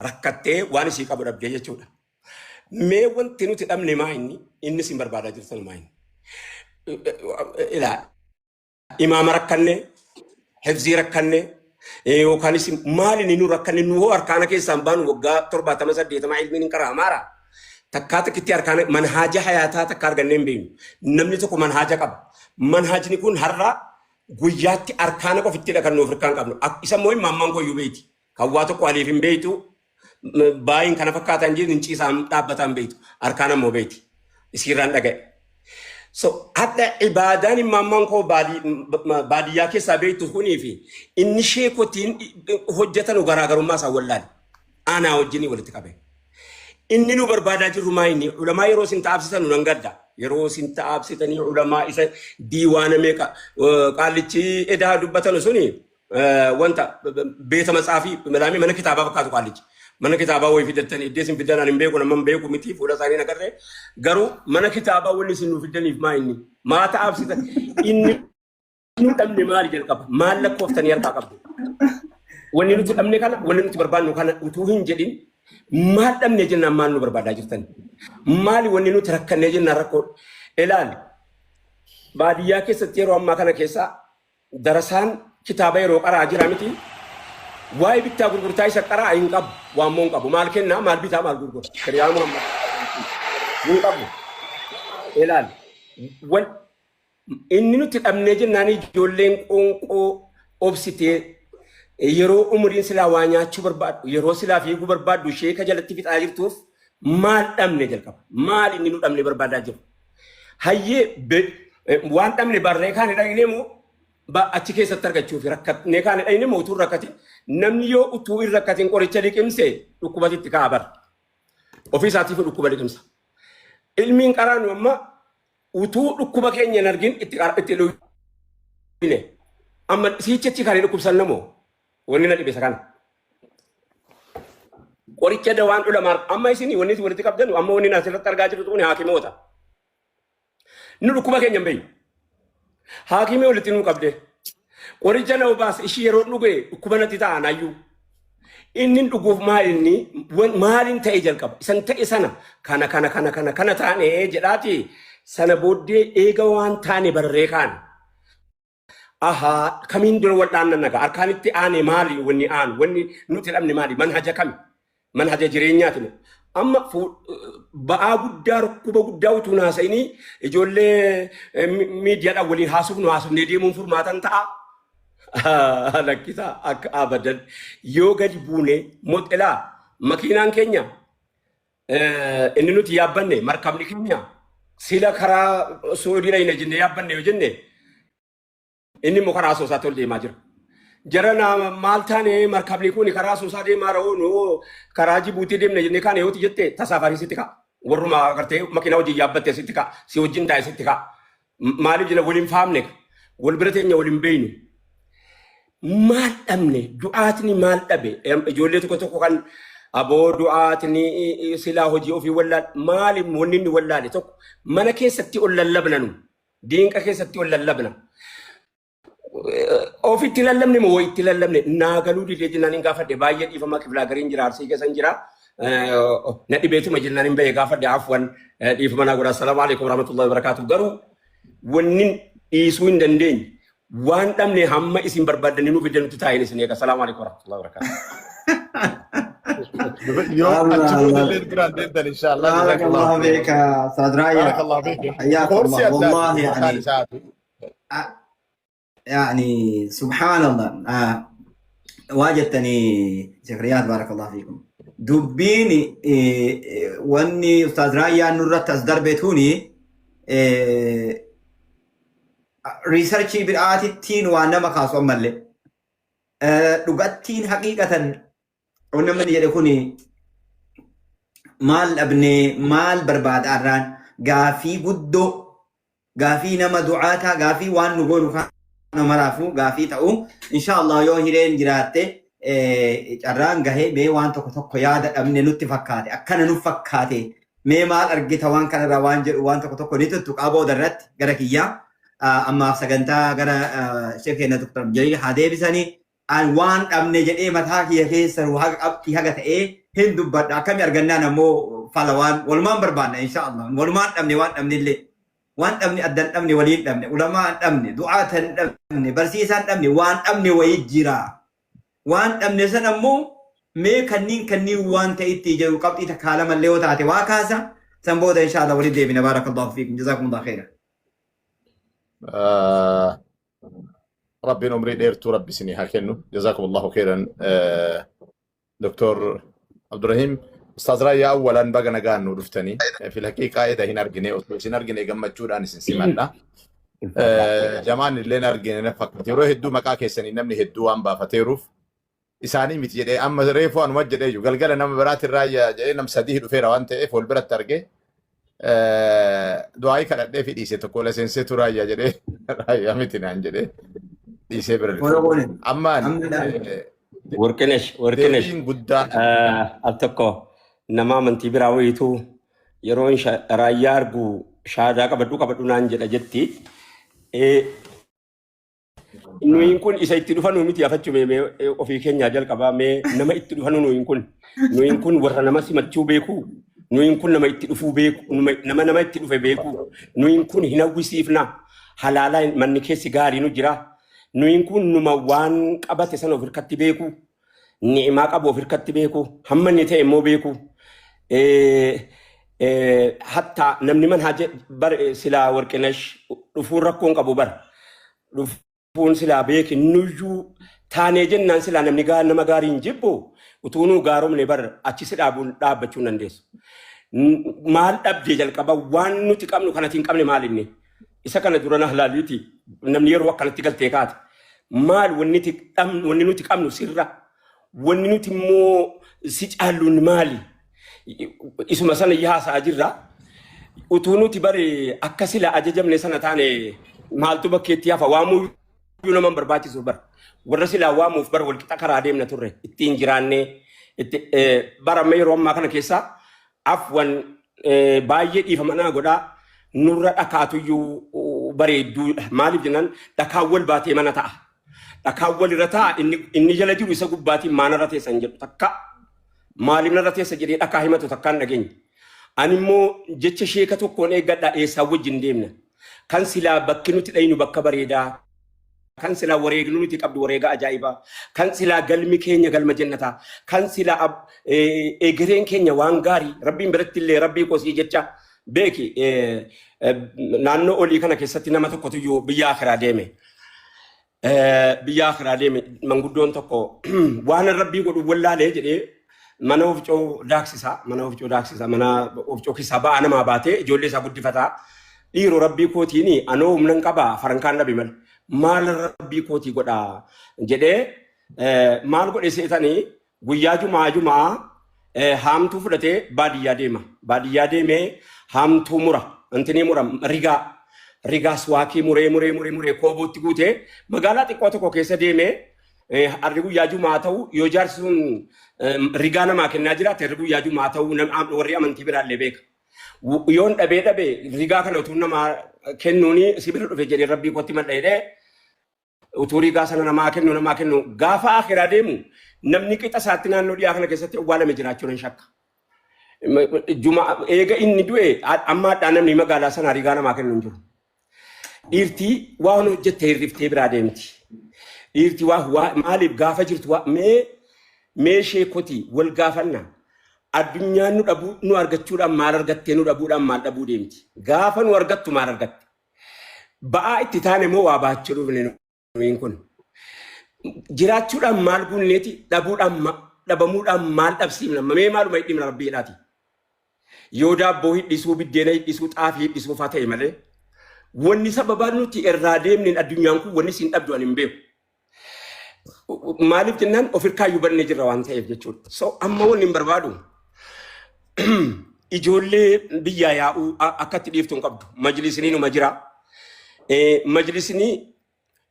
Rakkattee waan isii qabu dhabdee jechuudha. Mee wanti nuti dhabne maa inni? Inni isin barbaadaa jirtan maa inni? Ilaa, imaama rakkanne, hifzii rakkanne, yookaanis maali inni nu rakkanne? Nu hoo arkaana keessaan baanu waggaa 70 80 ilmiin hin qaraa maara. Takkaa takkitti arkaana manhaaja hayaataa takka argannee hin beeknu. Namni tokko manhaaja qaba. Manhaajni kun har'a guyyaatti arkaana qofittidha kan nu of hirkaan qabnu. Isa immoo imaammaan koyyuu beeyti. Kan waa tokko aliif hin beektu, baayin kana fakkaatan jiru hin ciisaan dhaabbataan beektu. Arkaan ammoo beekti. Isiirraan dhaga'e. So hadha ibaadaan imaammaan koo baadiyyaa keessaa beektu kunii fi inni sheekotiin hojjetanu garaagarummaa isaa wallaale. Aanaa wajjin walitti qabe. Inni nu barbaadaa jirru maa inni? Ulamaa yeroo isin ta'absitan nan gadda. Yeroo isin ta'absitanii ulamaa isa diiwaana meeqa qaallichi edaa dubbatanu suni wanta beeta matsaafii malaamii mana kitaabaa fakkaatu qaallichi. Mana kitaabaa wayii fidattanii iddoo isin fiddan ani hin beeku, nama hin beeku miti, fuula isaanii hin agarre, garuu mana kitaabaa wanni isin nu fiddaniif maa inni? Maa ta'absitan? Inni nu dhabne maali jalqaba? Maal lakkooftanii harkaa qabdu? Wanni nuti dhabne kana, wanni nuti barbaannu kana utuu hin jedhin, maal dhabne jennaan maal nu barbaadaa jirtan? Maali wanni nuti rakkannee jennaan rakkoo? Ilaali. Baadiyyaa keessatti yeroo ammaa kana keessa darasaan kitaaba yeroo qaraa jira miti. Waa'ee bittaa gurgurtaa isa qaraa hin qabu. Waan moo hin qabu. Maal kennaa, maal bitaa, maal gurgura? Shari'aa Muhammad hin qabu. Ilaali. Wan inni nuti dhabnee jennaan ijoolleen qoonqoo obsitee yeroo umriin silaa waa nyaachuu barbaaddu, yeroo silaa fiiguu barbaaddu sheeka jalatti fixaa jirtuuf maal dhabne jalqaba? Maal inni nu dhabne barbaadaa jiru? Hayyee, waan dhabne barree kaane dhaqnee moo achi keessatti argachuuf rakkatnee kaane dhaqnee moo utuu hin rakkatin? Namni yoo utuu hin rakkatin qoricha liqimse dhukkubatti itti ka'a bara. Ofii isaatiif dhukkuba liqimsa. Ilmiin qaraanu amma utuu dhukkuba keenya hin argin itti dhufne. Amma siichachi kan dhukkubsan namoo wanni na dhibe isa kana. Qoricha dawaan ulamaa amma isin wanni isin walitti qabdan, amma wanni asirratti argaa jirtu kun haakimoota. Nu dhukkuba keenya hin beeknu. Haakimii walitti nuu qabde. Qoricha na obaas ishii yeroo dhuge dhukkuba natti ta'a naayyuu. Inni dhuguuf maal inni maaliin ta'e jalqaba. Isan ta'e sana kana kana kana kana kana taane jedhaati, sana booddee eega waan taane barree kaane. Ahaa, kamiin dura wal dhaannan nagaa harkaanitti aane? Maali wanni aanu? Wanni nuti dhabne maali? Manhaja kami? Manhaja jireenyaati moo? Amma ba'aa guddaa, rukkuba guddaa utuu hin haasa'inii ijoollee miidiyaadhaan waliin haasofnu haasofnee deemuun furmaatan ta'a. Lakkisaa, akka abadan yoo gadi buune moxelaa makiinaan keenya inni nuti yaabbanne, markabni keenya sila karaa Suudii dhayna jennee yaabbanne yoo jenne, inni immoo karaa Asoosaatti ol deemaa jira. Jara na maal taane, markabni kun karaa Asoosaa deemaa ra'oo noo karaa Jibuutii deemna jennee kaane yooti jette, tasaafarii sitti ka'a. Warruma agartee makiinaa hojii yaabbatte sitti ka'a. Si wajjin taa'e sitti ka'a. Maaliif jira waliin faamne, wal bira teenya waliin beeynu. Maal dhabne? Du'aatni maal dhabe? Ijoollee tokko tokko kan aboo du'aatni silaa hojii ofii wallaal, maali wanni inni wallaale tokko? Mana keessatti ol lallabna, nu diinqa keessatti ol lallabna. Ofitti lallabne moo wayitti lallabne naa galuu didee jennaan hin gaafadhe. Baay'ee dhiifama, kiblaa gariin jira, Arsii keessan jira, na dhibeetuma jennaan hin bahe. Gaafadhe, afwan, dhiifama naa godha. Assalaamu alaikum warahmatullahi wabarakatuh. Garuu wanni dhiisuu hin dandeenye, waan dhabne hamma isin barbaaddanii nuuf fiddan nutti taa'een isin eega. Assalaamu alaikum warahmatullahi wabarakatuh. Yoo Allah achi booda Allah. illee biraan deemtan inshallah. بارك Jazakallahu الله khairan. فيك أستاذ رايا. Barakallahu fiik. حياك Koorsii الله. addaati والله mataan يعني isaatu. يعني سبحان الله، واجدتني شيخ رياض، بارك الله فيكم. دبيني واني أستاذ رايا نرت أصدر بيتوني research biraatittiin waan nama kaasu ammallee dhugattiin haqiiqatan wanni namni jedhe kuni maal dhabnee, maal barbaadaarraan, gaafii guddoo, gaafii nama du'aataa, gaafii waan nu goonu kana maraafuu gaafii ta'u. Insha Allah yoo hireen jiraatte, carraan gahee, mee waan tokko tokko yaada dhabne nutti fakkaate, akkana nu fakkaate, mee maal argita waan kanarraa waan jedhu, waan tokko tokko ni tuttuqaa booda irratti gara kiyyaa. Ammaaf sagantaa gara sheekh keenya Dr. Jaliil haa deebisanii. An waan dhabne jedhee mataa kiyya keessa haga qabxii haga ta'ee Hin dubbadha akkami argannaan ammoo fala waan walumaan barbaanna insha Allah walumaan dhabne waan dhabne illee waan dhabne addan dhabne waliin dhabne ulamaa hin dhabne du'aata hin dhabne barsiisaa hin dhabne waan dhabne wayii jira waan dhabne san ammoo mee kanniin kanniin waan ta'itti jedhu qabxii takkaa lama illee yoo taate waa kaasa san booda insha Allah walitti deebina. Baarakallahu fiikum, jazaakumullahu khairan. Rabbiin umrii dheertuu rabbi isinii haa kennu. Jazaakumullahu khairan. Dr. Abdurrahim, Ustaaz Raayyaa, awwalan baga nagaan nu dhuftanii. Fil haqiiqaa eda hin argine, osoo isin argine gammachuudhaan isin simadha. Jamaan illee hin argine na fakkaata. Yeroo hedduu maqaa keessanii namni hedduu waan baafateeruuf isaanii miti jedhee amma reefuu anuma jedhee jiru. Galgala nama biraatiin Raayyaa jedhee nam sadii dhufeera waan ta'eef wal biratti argee du'aayii kadhadhee fi dhiise. Tokko ola seenseetu Raayyaa jedhee, Raayyaa miti naan jedhee dhiisee bira dhufe. Ammaan Warqinesh, Warqinesh. Deebiin guddaan Al tokko nama amantii biraa wayiitu yeroo Raayyaa argu shaadaa qabadhu qabadhu naan jedha jetti. Nuyin kun isa itti dhufanu miti afachuu mee ofii keenyaa jalqabaa mee nama itti dhufanu nuyin kun. Nuyin kun warra nama simachuu beeku. Nuyin kun nama itti dhufuu beeku. Nama nama itti dhufe beeku. Nuyin kun hin hawwisiifna. Halaalaa manni keessi gaarii nu jira. Nuyin kun numa waan qabate sana of hirkatti beeku. Ni'imaa qabu of hirkatti beeku. Hamma inni ta'e immoo beeku. Hatta namni manhaja bar silaa Warqinesh dhufuun rakkoon qabu bara. Dhufuun silaa beeki nuyyuu taanee jennaan silaa namni nama gaarii hin jibbu, utuu nuu gaaromne bar achi si dhaabuun dhaabbachuu hin dandeessu. Maal dhabdee jalqaba waan nuti qabnu kanatti hin qabne maal inni? Isa kana dura na halaaliiti namni yeroo akkanatti galtee kaate. Maal wanni nuti qabnu sirra? Wanni nuti immoo si caalluun maali? Isuma sana haasa'aa jirra. Utuu nuti bare akka sila ajajamne sana taane maaltu bakkeetti hafa? Waamuu iyyuu nama hin barbaachisu bara. Warra silaa waamuuf bara walqixa karaa deemna turre ittiin jiraannee itti bara amma yeroo ammaa kana keessa afwan baay'ee dhiifama naa godhaa, nurra dhakaatuyyuu bareedduudha. Maaliif jennaan dhakaan wal baatee mana ta'a. Dhakaan wal irra ta'a, inni jala jiru isa gubbaatiin maanarra teessan jedhu takka. Maaliif narra teessa jedhee dhakaa himatu takkaan dhageenye. Ani immoo jecha sheeka tokkoon eeggadha, eessaa wajjin deemna. Kan silaa bakki nuti dhaynu bakka bareedaa. Kan silaa wareegnu nuti qabdu wareega ajaa'ibaa. Kan silaa galmi keenya galma jannataa. Kan silaa egereen keenya waan gaarii. Rabbiin biratti illee rabbii kosii jecha beeki, naannoo olii kana keessatti nama tokkotu iyyuu biyya akiraa deeme. Biyya akiraa deeme manguddoon tokko waan rabbii godhu wallaalee jedhee mana ofcoo daaksisa, mana ofcoo daaksisa, mana ofcoo keessaa ba'aa namaa baatee ijoollee isaa guddifataa. Dhiiroo, rabbii kootiin anoo humna hin qabaa, farankaan dhabe malee maal rabbii kootii godhaa jedhee maal godhe seetanii? Guyyaa jumaa jumaa haamtuu fudhatee baadiyyaa deema. Baadiyyaa deemee haamtuu mura, intinii mura, rigaa rigaa suwaakii muree muree muree muree koobootti guutee magaalaa xiqqoo tokko keessa deemee, harri guyyaa jumaa ta'u yoo jaarsi sun rigaa namaa kennaa jiraate, harri guyyaa jumaa ta'uu warri amantii biraallee beeka. Yoon dhabee dhabee rigaa kana utuu namaa kennuuni si bira dhufe jedhee rabbii kootti madha jedhee utuu rigaa sana namaa kennu gaafa akhiraa deemu namni qixa isaatti naannoo dhiyaa kana keessatti awwaalame jiraachuu nan shakka. Juma eega inni du'e amma hadhaa namni magaalaa sanaa rigaa namaa kennu hin jiru. Dhiirtii waan hojjette hirriftee biraa deemti. Dhiirtii waa maaliif gaafa jirtu waa mee mee sheekoti wal gaafanna. Addunyaan nu dhabuu nu argachuudhaan maal argattee, nu dhabuudhaan maal dhabuu deemti? Gaafa nu argattu maal argatte? Ba'aa itti taane moo waa baachuu dhufne nuyin kun? Jiraachuudhaan maal guunneeti, dhabuudhaan dhabamuudhaan maal dhabsiifna? Mee maaluma hidhimna rabbiidhaati? Yoo daabboo hidhisuu, biddeena hidhisuu, xaafii hidhisuu faa ta'e malee wanni sababaa nuti irraa deemneen addunyaan kun wanni isin dhabdu ani hin beeku. Maaliif jennaan of hirkaayyuu badnee jirra waan ta'eef jechuudha. So amma wanni hin barbaadu ijoollee biyyaa yaa'uu akka itti dhiiftu hin qabdu. Majlisni numa jira. Majlisni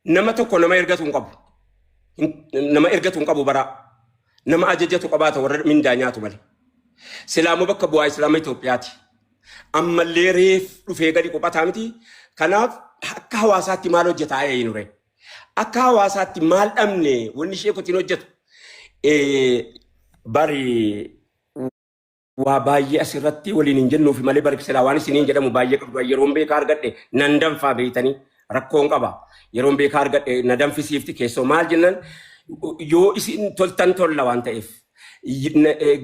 nama tokko nama ergatu hin qabu. Nama ergatu hin qabu bara. Nama ajajatu qabaata, warra mindaa nyaatu malee. Silaamoo bakka bu'aa Islaama Itoophiyaati. Ammallee reef dhufee gadi qophataa miti. Kanaaf akka hawaasaatti maal hojjetaa eenyure? Akka hawaasaatti maal dhabne wanni ishee kotiin hojjetu? Bari Waa baay'ee asirratti waliin hin jennuufi malee bari silaa waan isiniin jedhamu baay'ee qabdu. Yeroon beekaa argadhe nan danfaa beeytanii rakkoon qaba. Yeroon beekaa argadhe na danfisiifti keessoo maal jennan yoo isin toltan tolla waan ta'eef.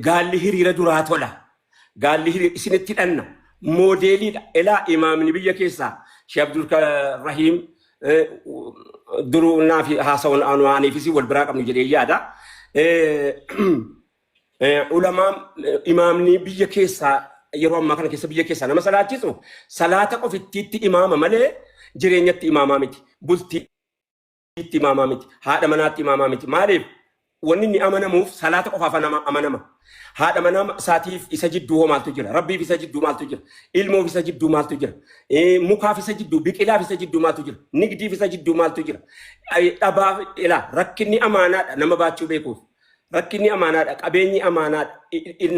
Gaalli hiriira duraa tola. Gaalli hiriira isinitti hidhanna. Moodeeliidha. Elaa imaamni biyya keessaa Sheekh Abdul Rahiim duruu naaf haasawuun aniifis wal biraa qabnu jedhee yaada. Ulamaan imaamni biyya keessaa yeroo ammaa kana keessa biyya keessaa nama salaachisu salaata qofittiitti imaama malee jireenyatti imaamaa miti. Bultiitti imaamaa miti. Haadha manaatti imaamaa miti. Maaliif? Wanni inni amanamuuf salaata qofaaf amanama. Haadha manaa isaatiif isa jidduu hoo maaltu jira? Rabbiif isa jidduu maaltu jira? Ilmoof isa jidduu maaltu jira? Mukaaf isa jidduu, biqilaaf isa jidduu maaltu jira? Nigdiif isa jidduu maaltu jira? Dhabaaf ilaa rakkinni amaanaadha nama baachuu beekuuf. Rakkinni amaanaadha, qabeenyi amaanaadha,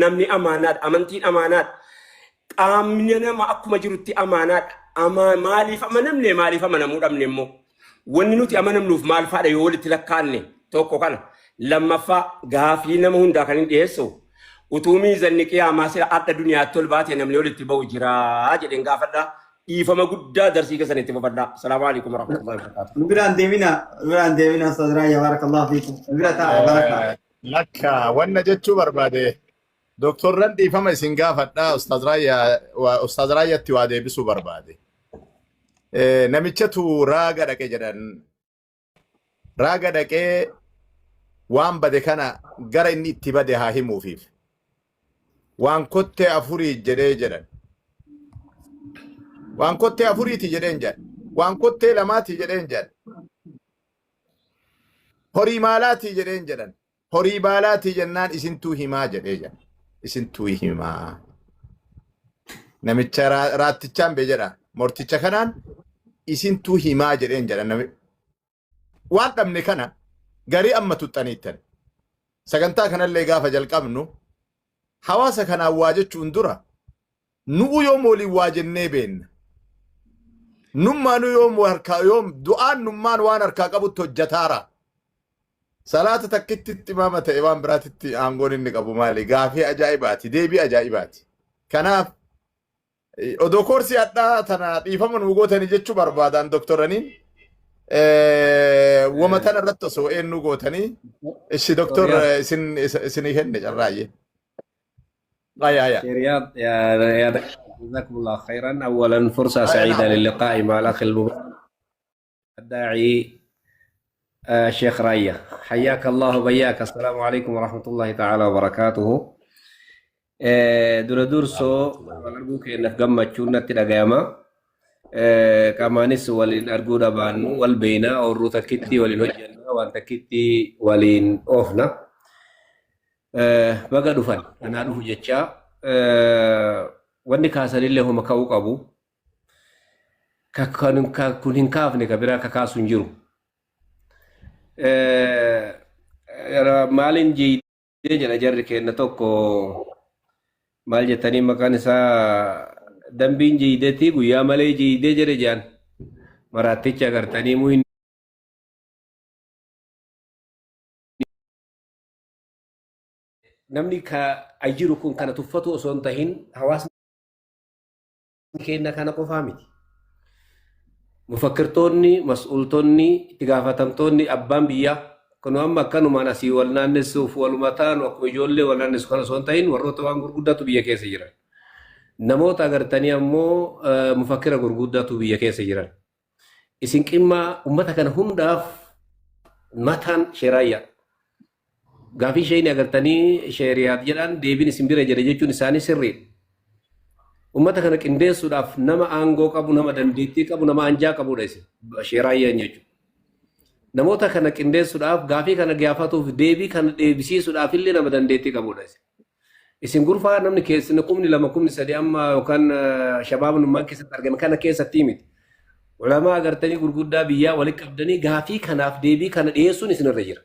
namni amaanaadha, amantiin amaanaadha. Qaamni nama akkuma jirutti amaanaadha. Maaliif amanamne maaliif amanamuu dhabne immoo? Wanni nuti amanamnuuf maal fa'aadha yoo walitti lakkaa'anne tokko kana. Lammaffaa gaafii nama hundaa kan hin dhiyeessu utuu miizanni qiyaamaa sila adda duniyaatti ol baate namni walitti ba'u jira jedheen gaafadha. Dhiifama guddaa darsii keessan itti fufadha. Salaamu alaikum warahmatullahi wabarakatuh. Nu biraan deemina, nu biraan deemina Ustaz Raayyaa barakallahu fiikum. Nu bira ta'a baraka. Lakka wanna jechuu barbaade doktorran dhiifama isin gaafadha Ustaz Raayyaa Ustaz Raayyaatti waa deebisuu barbaade. Namichatu raaga dhaqe jedhan raaga dhaqee waan bade kana gara inni itti bade haa himuufiif. Waan kottee afurii jedhee jedhan. Waan kottee afuriiti jedheen jedhan. Waan kottee lamaati jedheen jedhan. Horii maalaatii jedheen jedhan. Horii baalaatii jennaan isintuu himaa jedhee jedhan. Isintuu himaa. Namicha raattichaan bee jedha. Morticha kanaan isintuu himaa jedheen jedhan. Waan dhabne kana garii amma tuxxaniittan. Sagantaa kanallee gaafa jalqabnu hawaasa kanaan waa jechuun dura nu'u yoom waliin waa jennee beenna. Nummaanuu yoom harkaa yoom du'aan nummaan waan harkaa qabutti hojjataara. Salaata takkitti imaama ta'e waan biraatitti aangoon inni qabu maali? Gaafii ajaa'ibaati. Deebii ajaa'ibaati. Kanaaf odoo koorsii hadhaa tana dhiifama nuu gootanii jechuu barbaadan doktoraniin wama tana irratti osoo eenyu gootanii ishi doktor isin isinii kenne carraayyee. Aya aya. رياض يا يا جزاكم الله خيرا. اولا فرصه Aya سعيده naam. للقاء مع الاخ المبارك الداعي الشيخ ريا، حياك الله وبياك. السلام عليكم ورحمه الله تعالى وبركاته. Dura dursoo wal arguu keenyaaf gammachuun natti dhagayama. Qaamaanis waliin arguu dhabaannu wal beekna, oorruu takkitti waliin hojjenna, waan takkitti waliin oofna. Baga dhufan anaa dhufu jecha wanni kaasanillee homa ka'uu qabu. Kun hin kaafne ka biraa kakaasu hin jiru. Maaliin jiidee jedha jarri kenna tokko maal jettanii maqaan isaa dambiin jiideeti guyyaa malee jiidee jedhe jaan maraatticha agartanii muu namni ka jiru kun kana tuffatu osoo hin tahin hawaasni keenya kana qofaa miti. Mufakkirtoonni, mas'uultonni, itti gaafatamtoonni, abbaan biyyaa kun amma akkanumaan asii wal naannessuuf waluma taanu akkuma ijoollee wal naannessu kana osoo hin tahin warroota waan gurguddaatu biyya keessa jiran. Namoota agartanii ammoo mufakkira gurguddaatu biyya keessa jiran. Isin qimmaa ummata kana hundaaf mataan sheeraayyaa. Gaafii isheen agartanii sheeriyaat jedhan deebiin isin bira jira jechuun isaanii sirriidha. Ummata kana qindeessuudhaaf nama aangoo qabu, nama dandeettii qabu, nama anjaa qabudha isin sheeraayyaan jechuudha. Namoota kana qindeessuudhaaf gaafii kana gaafatuuf deebii kana deebisiisuudhaaf illee nama dandeettii qabudha isin. Isin gurfaa namni keessi 2,000 3,000 amma yookaan shabaabnummaa keessatti argame kana keessatti miti. Ulamaa agartanii gurguddaa biyyaa walitti qabdanii gaafii kanaaf deebii kana dhiyeessuun isinirra jira.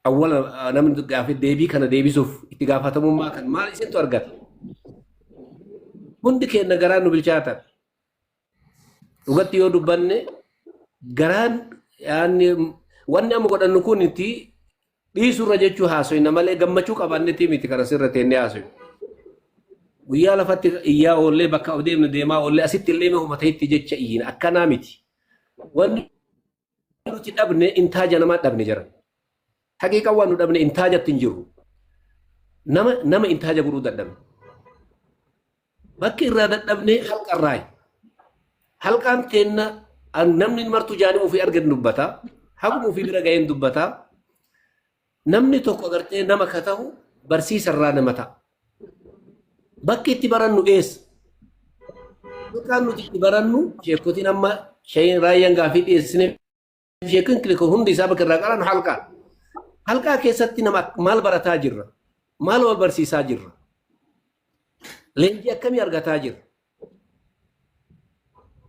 Awwala namni gaafii deebii kana deebisuuf itti gaafatamummaa kan maal isintu argata. Hundi keenya garaan nu bilchaatan. Dhugatti yoo dubbanne garaan wanni amma godhannu kun itti Dhiisurra jechuu haasoyna malee gammachuu qabaannetii miti kana sirra teennee haasoynu. Guyyaa lafatti iyyaa oollee bakka deemnu deemaa oollee asitti illee homa ta'etti jecha iyyina akkanaa miti. Wanni nuti dhabne intaaja namaa dhabne jiran. Haqiiqaa waan nu dhabne intaajatti hin jirru. Nama nama intaaja godhuu dadhabne. Bakki irraa dadhabne halqarraayi. Halqaan teenna namni martuu jaanibu ofii argate dubbata. Haguma ofii bira ga'een dubbata. Namni tokko agartee nama ka ta'u barsiisa irraa nama ta'a. Bakki itti barannu eessa? Halqaan nuti itti barannu sheekotiin amma shayin raayyaan gaafii dhiyeessine sheekin kun hundi isaa bakka irraa qaran halqaa. Halqaa keessatti nama maal barataa jirra? Maal wal barsiisaa jirra? Leenjii akkamii argataa jirra?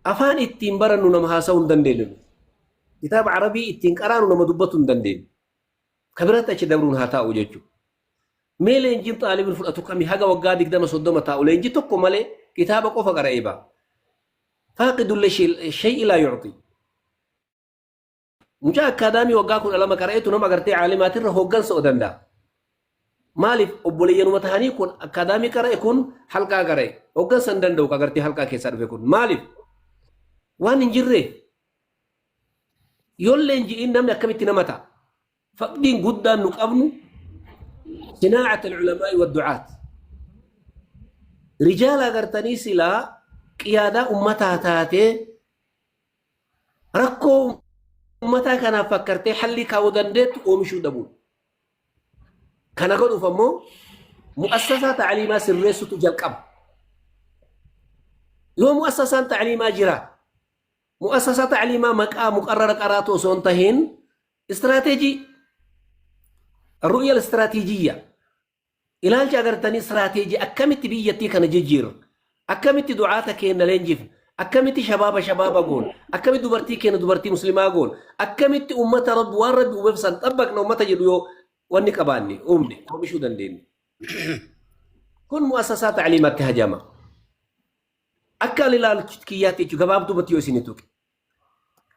Afaan ittiin barannu nama haasa'uu hin dandeenyu. Kitaaba Arabii ittiin qaraanu nama dubbatu hin dandeenyu. Ka biratti achi dabruun haa taa'u jechuudha. Mee leenjiin xaalibin fudhatu kami haga waggaa 20 30 taa'u leenjii tokko malee kitaaba qofa qara'ee ba'a. Faaqidu shay'i laa yu'ti. Mucaa akkaadaamii waggaa 12 qara'eetu nama agartee caalimaatirra hooggansa o danda'a. Maaliif obboleeyyanuma tahanii kun akkaadaamii qara'e kun halqaa qara'e hooggansa hin danda'u agartee halqaa keessaa dhufe kun maaliif waan hin jirreef yoon leenji'iin namni akkamitti nama ta'a. Faqdiin guddaan nu qabnu sinaa'at al-ulamaa'i wa du'aat. Rijaala agartanii silaa qiyaadaa ummataa taatee rakkoo ummataa kanaaf fakkartee hallii kaa'uu dandeettu oomishuu dhabuudha. Kana godhuuf ammoo mu'assasaa ta'aliimaa sirreessutu jalqaba. Yoo mu'assasaan ta'aliimaa jira, mu'assasaa ta'aliimaa maqaa muqarrara qaraatu osoo hin tahin istiraateejii ru'ya istiraatiijiyya ilaalcha agartanii istiraateejii akkamitti biyyattii kana jijjiirra, akkamitti du'aata keenya leenjifna, akkamitti shabaaba shabaaba goon, akkamitti dubartii keenya dubartii muslimaa goon, akkamitti ummata rabbi waan rabbi uumeef san xabbaqna ummata jedhu yoo wanni qabaanne uumne oomishuu dandeenya. Kun mu'assasaa ta'liimaatti hajama. Akka ani ilaalu kiyyaatti jechuudha gabaabdumatti yoo isin tuqe.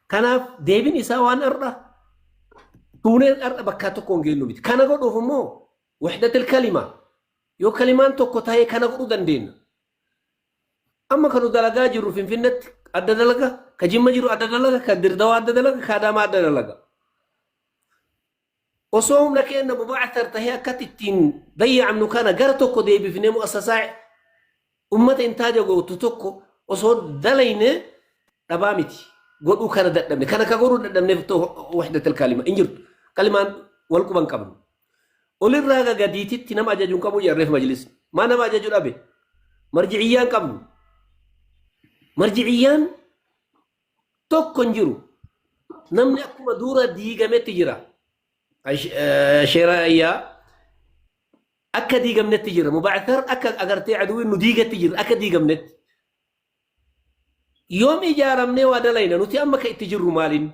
Kanaaf deebiin isaa waan har'a tuuneen har'a bakkaa tokko hin geenyu miti. Kana godhuuf immoo wahdatil kalima yoo kalimaan tokko ta'ee kana godhuu dandeenya. Amma kan nu dalagaa jirru Finfinnetti adda dalaga, ka Jimma jiru adda dalaga, ka Dirdawaa adda dalaga, ka Adaamaa adda dalaga. Osoo humna keenya mubaacar tahee akkatti ittiin dayya'amnu kana gara tokko deebifnee mu'assasaa ummata intaaja gootu tokko osoo dalayne dhabaa miti. Godhuu kana dadhabne. Kana ka godhuu dadhabneef wahdatul kalima hin jirtu. Kalimaan wal quban qabnu. Olirraa haga gadiititti nama ajaju hin qabu jedhan reef majlisni. Maa nama ajaju dhabe? Marjiciyyaan qabnu. Marjiciyyaan tokko hin jiru. Namni akkuma dura diigametti jira. Sheerayyaa akka diigamnetti jira. Mubaacar akka agartee aduwwiin nu diigetti jira akka diigamnetti. Yoom ijaaramnee waa dalayna nuti amma ka itti jirru maaliin?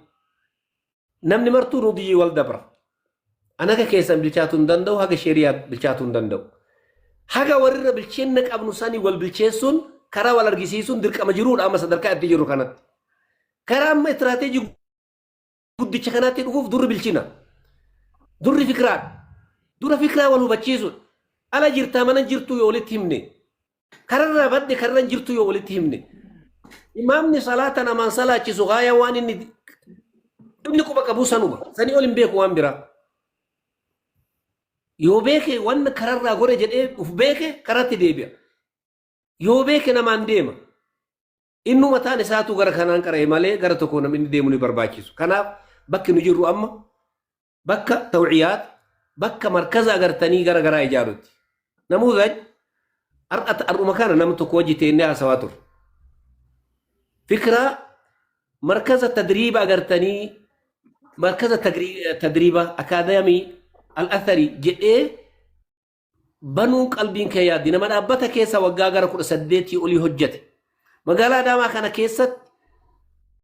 Namni martuu nu biyyi wal dabra. An haga keessan bilchaatuu hin danda'u, haga sheriyaa bilchaatuu hin danda'u. Haga warrirra bilcheenna qabnu sanii wal bilcheessuun karaa wal argisiisuun dirqama jiruudha amma sadarkaa itti jirru kanatti. Karaa amma istiraateejii guddicha kanaatti dhufuuf durri bilchina. Durri fikraadha. Dura fikraa wal hubachiisuudha. Ala jirtaa mana jirtuu yoo walitti himne. Kararraa badde karra hin jirtu yoo walitti himne. Imaamni salaata namaan salaachisu gaaya waan inni inni quba qabu sanuma. Sanii ol hin beeku waan biraa. Yoo beeke waan kararraa gore jedhee uf beeke karatti deebi'a. Yoo beeke namaan deema. Innu mataan isaatuu gara kanaan qara'e malee gara tokko namni inni deemu ni barbaachisu. Kanaaf bakki nu jirru amma bakka tawciyaat bakka markaza agartanii gara garaa ijaarutti. Namuudhaj har'a har'uma kana nama tokko wajji teennee haasawaa turre. Fikiraa markaza tadriiba agartanii markaza tadriiba akaadaamii al-athari jedhee banuun qalbiin kee yaaddi. Nama dhaabbata keessa waggaa gara 18 olii hojjete. Magaalaa Adaamaa kana keessatti